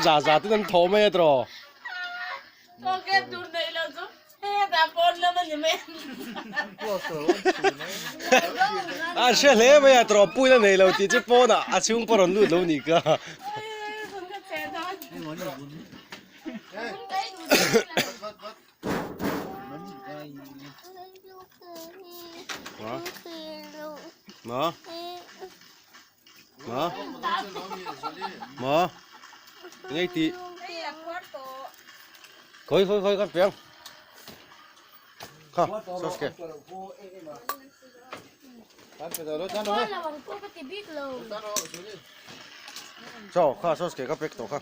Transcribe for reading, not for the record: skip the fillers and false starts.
Za za ten an thaw mai a tiraw. A hre hle mai a tiraw puina nei lo tih chu pawnah a chhung pawh rawn lut lo nih kha. Ma? Ma? Ma? Ngay ti. Khoi khoi khoi kan piang. Kha, sos ke. Cho, kha sos ke ka pek to kha.